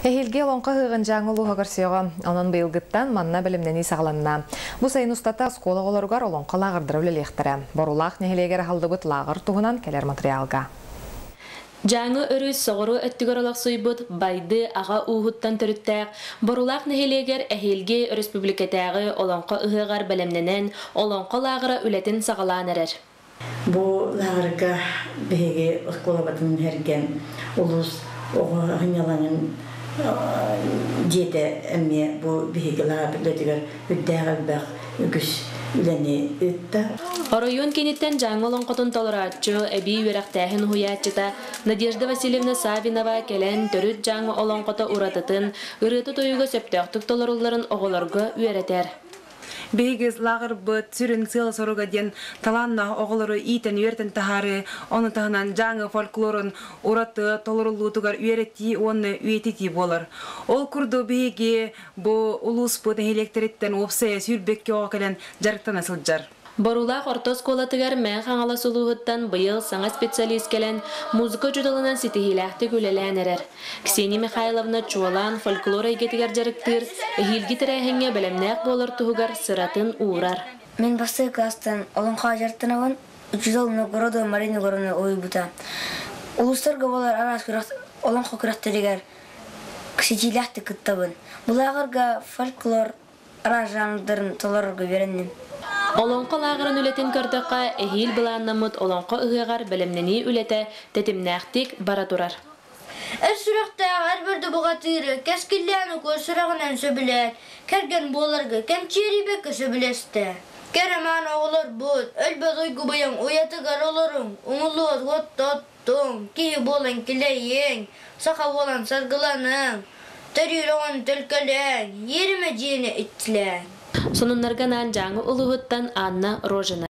Эһиилги Олоҥхо ыһыаҕын Дьааҥы улууһугар көрсүөҕэ. Онон быйылгыттан манна бэлэмнэнии саҕаланна. Бу сайын устата оскуола оҕолоругар олоҥхо лааҕырдара үлэлиэхтэрэ. Борулаах нэһилиэгэр аһыллыбыт лааҕыр туһунан кэлэр матырыйаалга. Дьааҥы өрүс соҕуруу өттүгэр олохсуйбут Байды аҕа ууһуттан төрүттээх Борулаах нэһилиэгэр эһиилги өрөспүүбүлүкэтээҕи Олоҥхо ыһыаҕар бэлэмнэнэн, Олоҥхо лааҕыра үлэтин саҕалаан эрэр. Бу лааҕырга биһиги оскуолабытын эргэн улуус оҕо сынньалаҥын дьиэтэ эмиэ бу биһиги лааҕыр үлэтигэр үрдээх элбэх үгүс үлэни ыытта. Оройуон кииниттэн Дьааҥы олоҥхотун толорооччу, эбии үөрэхтээһин уһуйааччыта Надежда Васильевна Саввинова кэлэн төрүт Дьааҥы олоҥхото уратытын, ырыата-тойуга сөптөөхтүк толорулларын оҕолорго үөрэтэр. Биһиги лааҕырбыт сүрүн сыала-соруга диэн талааннаах оҕолору иитэн-үөрэтэн таһаарыы, ону таһынан Дьааҥы фольклорун ураты толоруллуутугар үөрэтии уонна үйэтитии буолар. Ол курдук биһиги бу улууспут нэһилиэктэриттэн уопсайа 22 оҕо кэлэн дьарыктана сылдьар. Боруулаах орто оскуолатыгар Мэҥэ Хаҥалас улууһуттан быйыл саҥа специалист кэлэн, музыка учууталынан ситиһиилээхтик үлэлээн эрэр. Ксения Михайловна чуолаан фольклор эйгэтигэр дьарыктыыр, эһиилги тэрээһиҥҥэ бэлэмнээх буолар туһугар сыратын уурар. Мин бастакы кылаастан олоҥхо дьарыктанабын. Учуутал Новгородова Марина Егоровна уһуйбута. Улуустарга буолар араас күрэх олоҥхо күрэхтэригэр ситиилээхтик кыттабын. Бу лааҕырга фольклор араас жанрдарын толорорго үөрэнним. Олоҥхо лааҕырын үлэтин көрдөххө, эһиил былааннаммыт Олоҥхо ыһыаҕар бэлэмнэнии үлэтэ тэтимнээхтик бара турар. Эр сүрэхтээх эр бэрдэ бухатыыры, кэскиллээн укуо сүрэҕинэн сөбүлээн, кэргэн буоларга кэмчиэрийбэккэ сөбүлэстэ. Кэрэмээн оҕолорбут, өлбөт уйгубуйаҥ уйатыгар олоруҥ, уҥулуот уоттоттуҥ, киһи буолан килэйиҥ, саха буолан саргыланыҥ, төрүүр оҕону төлкөлөөҥ, иэримэ дьиэни иччилээҥ. Сонуннарга анаан Дьааҥы улууһуттан Анна Рожина.